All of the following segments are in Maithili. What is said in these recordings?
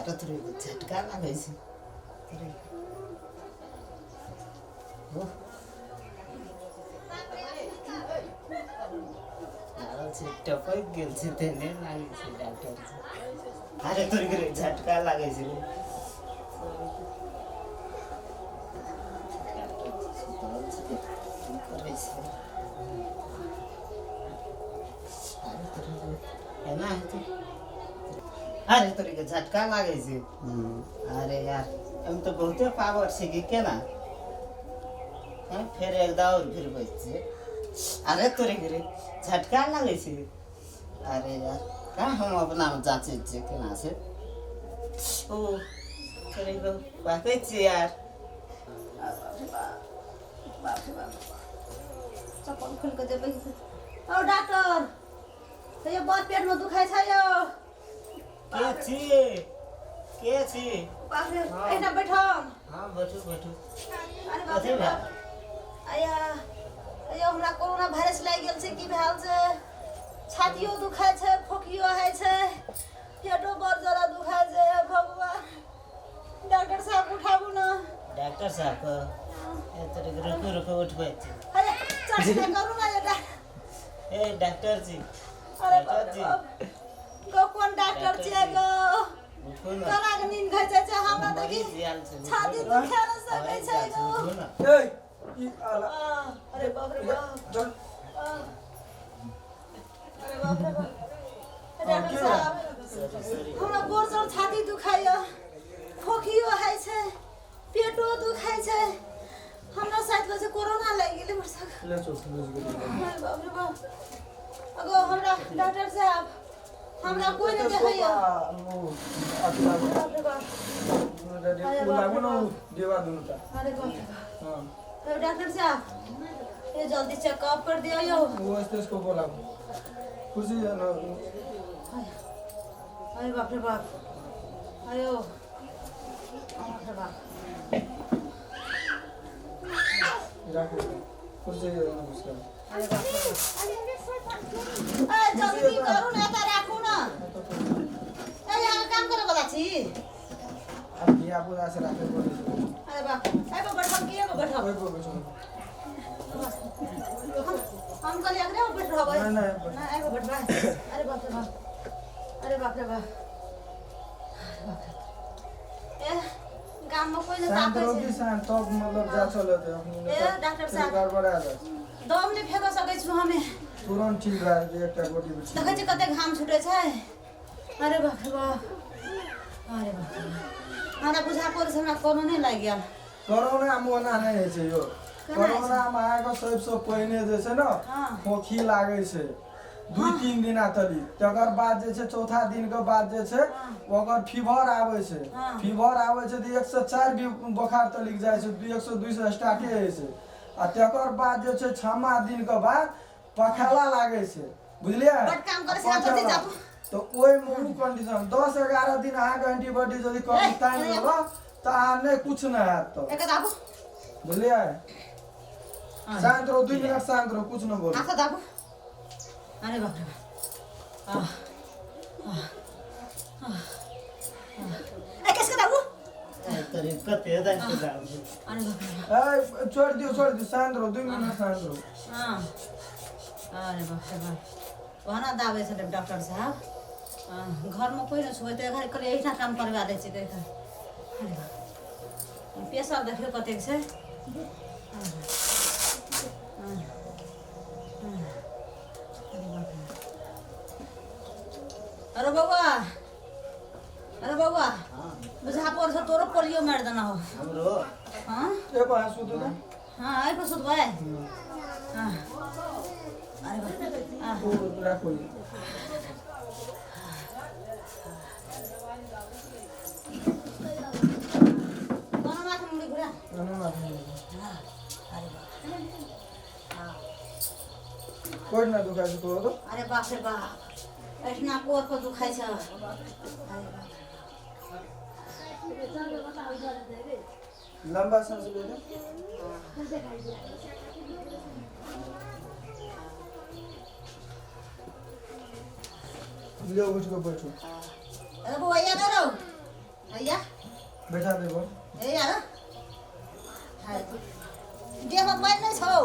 अरे तोरी झटका लागै छै। तोरी हो लागल छै, टपकि गेल छै, तेहने लागै छै डॉक्टर जी। अरे तोरी के झटका लागै छै। डॉक्टर जी सुतल छै, की करै छै? अरे तोरी के एना हेतै? अरे तोरी के झटका लागै छै। अरे यार, एहिमे तऽ बहुते पावर छै कि केना? हँ, फेर एक दाउर भिरबै छै। अरे तोरी के रे झटका लागै छै। अरे यार, कहाँ हम अपनामे जाँचै छियै केना छै। ओ तोरी के बाकै छियै यार। बाप रे बाप, चप्पल खोलि कऽ जेबै। ओ डॉक्टर, तैयो बड़ पेटमे दुखाइ छै यौ। के छी, के छी? बाप रे, एहिना बैठम? हँ, बैठू बैठू। अरे बाप रे कथी भेल? बाप, आया अयो, हमरा कोरोना वायरस लागि गेल छै। की भेल छै? छातियो दुखाइ छै, खोखियो होइ छै, पेटो बड़ ज्यादा दुखाइ छै। हे भगवान, डॉक्टर साहब, उठाबू ने। डॉक्टर साहब के ए तोरी के, रुकू रुकू, उठबै छी। अरे चर्चा करू ने ये ए डॉक्टर जी। अरे बाप डॉक्टर रे जी। बाप गो, कोन डॉक्टर छियै गो? उठू ने। कोना के नींद घचै छै हमरा? देखी, मरीज आयल छै, उठू छाती ने। दुखा न सकै मरीज छै आयल छै, गो। उठू ने। ए ई आला। अरे बाप रे बाप। चल। अरे बाप रे बाप, डॉक्टर की साहब, सॉरी सॉरी। हमरा गोर जोर छाती दुखाइया, खोखियो होइ छै, पेटो दुखाइ छै। हमरा शायद कहै छै कोरोना लागि गेलै मरसक। ले चल, बुझ गेली। अरे बाप रे बाप, अगो हमरा डॉक्टर साहब, हमरा कोइ नहि देखैया। अरे बाप रे बाप। ओ लागू न, देवा दुनूटा। अरे बाप रे बाप। हाँ। तो डॉक्टर साहब, ये जल्दी चेकअप कर दियो यो। वो स्टेथोस्कोप लागू, कुर्सी न। अरे बाप रे बाप, अयो बाप रे बाप। राखू कुर्सी न घुसका। अरे बाप रे बाप, ए जल्दी करू ने, एतऽ राखू ने। ए, यहाँ काम करे वाला छी? अब धिया पुता से राखे पड़ै छै। अरे बाप, ए पर बैठल की पर बैठल? ओहि पर बैठल। हम कहलियै एकरे पर बैठ रहबै। नहि नहि। नहि, एहि पर बैठबै। अरे बाप रे बाप, अरे बाप रे बाप, अरे बाप रे। ए, गाममे कोइ नहि शान्त ताकै रहू छै। कि शान्त, तब मतलब जा चलत अखनी। ए डॉक्टर साहब। गड़बड़ा जात। दम नहि फेंक सकै छु हमे। तुरन्त ठीक भए जेतै, एकटा गोटी पर ठीक। देखै छी कते घाम छुटै छै। अरे बाप रे बाप, अरे बाप रे बाप। हमरा बुझा पड़ै छै हमरा कोनो नहि लागि गेल। कोरोना मे ओना नहि होइ छै यौ। केना होइ छै? कोरोना मे अहाँके सबसँ पहिने जे छै ने, खोखी लागै छै 2-3 दिना तली। तकर बाद जे छै, चौथा दिन के बाद जे छै, ओकर फीवर आबै छै। फीवर आबै छै तऽ 104 भी बोखार तलिक जाइ छै। 102 से स्टार्टे होइ छै आ तकर बाद जे छै, छमा दिन के बाद पखाला लागै छै, बुझलियै? बड काम करै छै, जल्दी पखाला। जाबू। तऽ ओहिमे ओ कंडीशन 10-11 दिन अहाँके एंटीबायोटिक यदि कम टाइम रहल तऽ अहाँ नहि कुछ नहि हैत तऽ। एक दाबू। बुझलियै? शान्त रहू, 2 मिनट शान्त रहू, कुछ नहि बोलू। हाथ दाबू। अरे बाप रे बाप, आह, आह, आह, आह। ए, केसके दाबू? तोरी कते दाम दाम। अरे बाप रे बाप। ए, छोड़ि दियौ, छोड़ि दियौ, शान्त रहू, 2 मिनट शान्त रहू। हाँ, अरे बाप रे बाप, ओहना दाबै छलै डॉक्टर साहब। हाँ, घरमे कोइ नहि छुबै तऽ घर कहलियै एहिठाम काम करवा दै छी कहि कऽ। अरे बाप, प्रेशर देखियौ कतेक छै। हाँ, हाँ, हाँ। अरे बाप रे। अरे बौआ, अरे बौआ। बुझा पड़ छै तोरो पोलियो मारि देना हो। हमरो? हाँ। एगो अहाँ सुतू तऽ। हाँ, एहि पर सुतबै। हाँ, अरे बाप, हाँ। ओ राखू। कोनो माथा मुड़ी घुरा। ना, ना। अरे बाप, हाँ। कोइ नहि दुखाइ छै तोरो? अरे बाप रे बाप, एहिठिना कोर पर दुखाइ छै। अरे बाप। लम्बा साँस ले ले। लियौ, उठि कऽ बैठू। अरे बौआ, यहाँ रहो। हैया बैठा देबो हे यार हाय देहमा पानि नहि छौ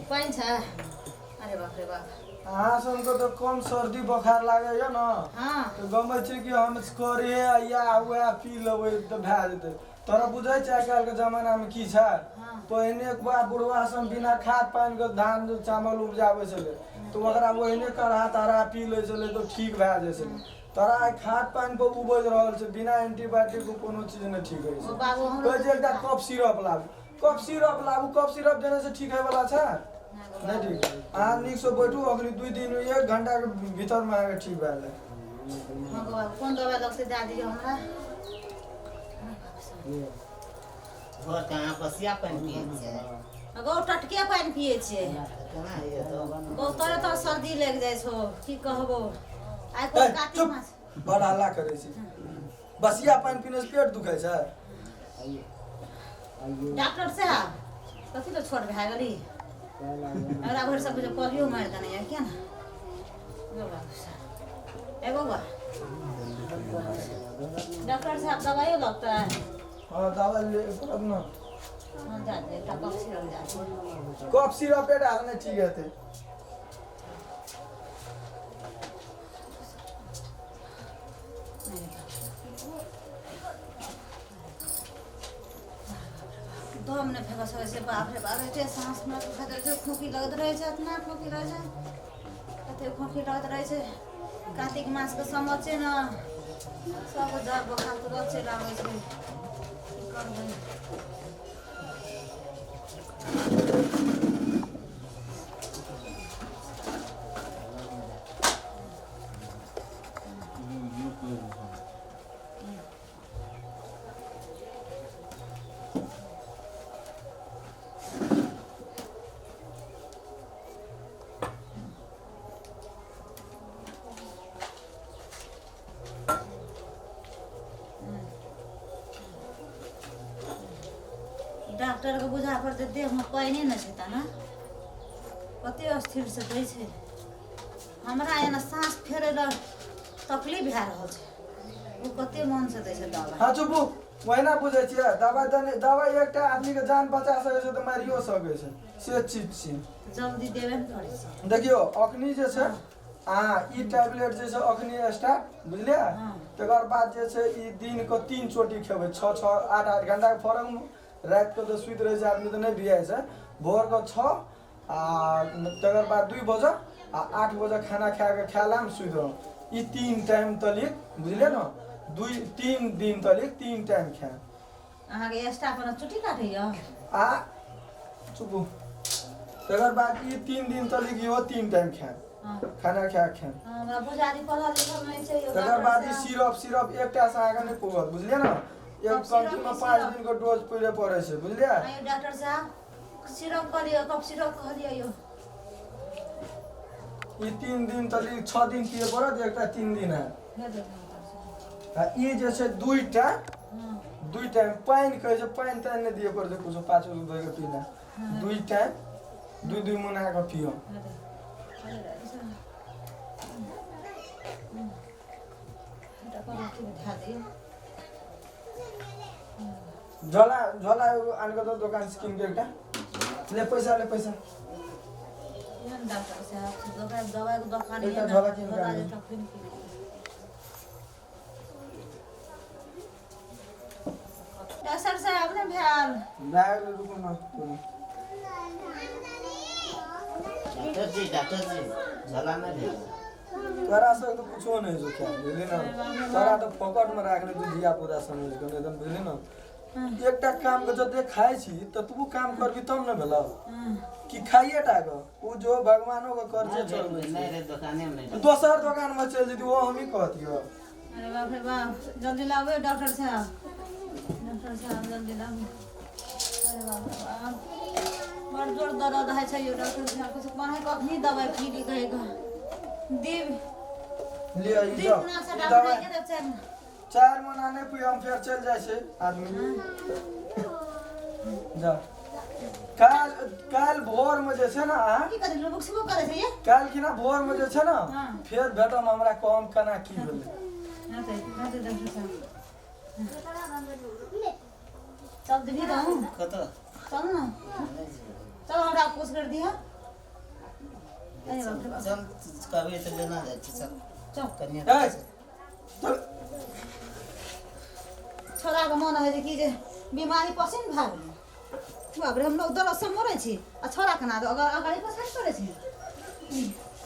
पानि छै अरे बाप रे बाप अहाँ सबके तऽ कम सर्दी बोखार लागैया ने हँ तऽ गमै छै कि हम करे या वएह पी लेबै तऽ भए जेतै तोरा बुझै छै आइ काल्हिके जमानामे की छै हँ पहिने बा बुढ़वा सब बिना खाद पानिके धान चावल उपजाबै छलै तऽ ओकरा ओहिने काढ़ा ताढ़ा पी लै छलै तऽ ठीक भए जाइ छलै तोरा आइ खाद पानि पर उपजि रहल छै बिना एंटीबायोटिक के कोनो चीज नहि ठीक होइ ओ छै बाबू हमरो कहै छै एकटा कफ सिरप लाबू कफ सिरप लाबू कफ सिरप देने से ठीक होइवला छै नहि ठीक अहाँ नीकसँ बैठू अखनी 2 दिन 1 घंटाके भीतरमे अहाँके ठीक भए जायत हँ गो बाबू कोन दबाइ लगतै दए दियौ हमरा घर के अहाँ बसिया पानि पियै छियै गौ टटके पानि पियै छियै केना होइए तऽ गौ तोरे तोर सर्दी लागि जाइ छौ की कहबौ आइ ए, कोन कातिक चुप मास बड़ हल्ला करै छी बसिया पानि पीने से पेट दुखै छै डॉक्टर साहब कथी लए छोट भए गेली एकरा भरि सब जे पोलियो मारि देने यऽ किया ने गौ बाबू साहब ए बौआ डॉक्टर साहब दवाइयो लगतै हाँ दवा ले पड़त ना हाँ जा दे एकटा कफ सिरप जा दे कफ सिरप पेट नहि ठीक हेतै दम नहि फेकऽ सकै छै बाप रे बाप एते साँस हमरा दुखाइत रहै छै खोँखी लगैत रहै छै इतना खोँखी रहै छै कते खोँखी लगैत रहै छै कातिक मासके समय छै ने सब जर बोखार तुरत चलि आबै छै की करबै डॉक्टरके बुझा पड़तै देहमे पानिए नहि छै तऽ ने कते स्थिरसँ दै छै हमरा एना साँस फेरै लए तकलीफ भए रहल छै ओ कते मोनसँ दै छै दबाइ हाँ चुपू ओहिना बुझै छियै दबाइ तऽ नहि दबाइ एकटा आदमीके जान बचा सकै छै तऽ मारियो सकै छै से चीज छियै जल्दी देबे ने करै छै देखियौ अखनी जे छै अहाँ ई टैबलेट जे छै अखनी स्टार्ट बुझलियै हँ। तकर बाद जे छै ई दिनके 3 चोटी खेबै 6 6 8 8 घंटाके फरकमे रातिके तऽ सुति रहै छै आदमी तऽ नहि बियाइ छै भोरके 6 आ तकर बाद 2 बजे आ 8 बजे खाना खा कऽ खा लाम सुति रहू ई 3 टाइम तलिक बुझलियै ने 2-3 दिन तलिक 3 टाइम खायब अहाँके स्टाफ ने चुट्टी काटैया आ चुपू तकर बाद ई 3 दिन तलिक इहो 3 टाइम खायब हँ खाना खा खायब हमरा बुझारी पढ़ल लिखल नहि छै यौ तकर डॉक्टर बाद ई साहब। सिरप सिरप एकटा से अहाँके नहि पुगत बुझलियै ने एक कफ सिरप कमतीमे की 5 सिरप? दिनके डोज पूरे पड़ै छै बुझलियै आइयो डॉक्टर साहब सिरप कहलियै कफ सिरप कहलियै यौ ई 3 दिन तक 6 दिन पिए पड़त एकटा 3 दिन है दे दे डॉक्टर साहब आ ई जे छै 2टा हँ 2 टाइम पानि कहै छै पानि तानि नहि दिअ पड़ै छै कुछो पाछू धोइ कऽ पीना 2 टाइम 2-2 मुना कऽ पियौ दे दे अरे डॉक्टर साहब एकटा परोठी धए दियौ झोला झोला एगो आनि कऽ दो दोकान से कीन के एकटा ले पैसा ले पैसा एहन डॉक्टर साहब छै दवाइ दवाइके दोकान एकटा यऽ ने झोला कीन कऽ झोला आनू। जे तखन की डॉक्टर साहब नहि भेल भए गेलै रुकू ने थोड़ा। डॉक्टर जी झोला नहि भेल तोरा सब तऽ कुछो नहि छौ खायल बुझली ने तोरा तऽ फोकटमे राखने तू धिया पुता समझि कऽ नहि तऽ बुझली ने एकटा काम के जते खाइ छी ततबो काम करबी तब ने भेलौ कि खाइए टा के ओ जो भगवानो के कर्जे चढ़बै नहि छै रे दोकाने मे नहि दोसर दोकान में चलि जेती ओ हमही कहतियौ अरे बाप रे बाप जल्दी लाबू डॉक्टर साहब डॉक्टर साहब जल्दी लाबू अरे बाप रे बाप बड़ जोर दर्द होइ छै यौ डॉक्टर साहब कुछ पढ़ाइ कखनी दवाइ पीली कहेगा दीप लिअ ई दीप जाउ ना ई से डॉक्टर दवाइ के देब चारि 4 महीना नहि पियब हम फेर चलि जाइ छै आदमी जा काल्हि काल्हि भोरमे जे छै ने अहाँ की करै बुक सुबह करै छै ये काल्हि खिना भोरमे जे छै ने हाँ। फेर भेटम हमरा कहम केना की भेलै रहतै रहतै डॉक्टर साहब। चल देबही तऽ हूँ। कतऽ? चल ने। नहि जेबै। चल, हमरा पोस कर दिह। अरे बाप रे बाप। चल, कहबै तऽ लेना जाइ छी, चल। चल। कनिया। ए, चल। छोड़ाके मन होइ छै कि जे बीमारी पसिन भए गेलै। बाप रे, हम लोग दरद से मरै छी आ छोड़ा केना अगर अगाडि पछाडि करै छी।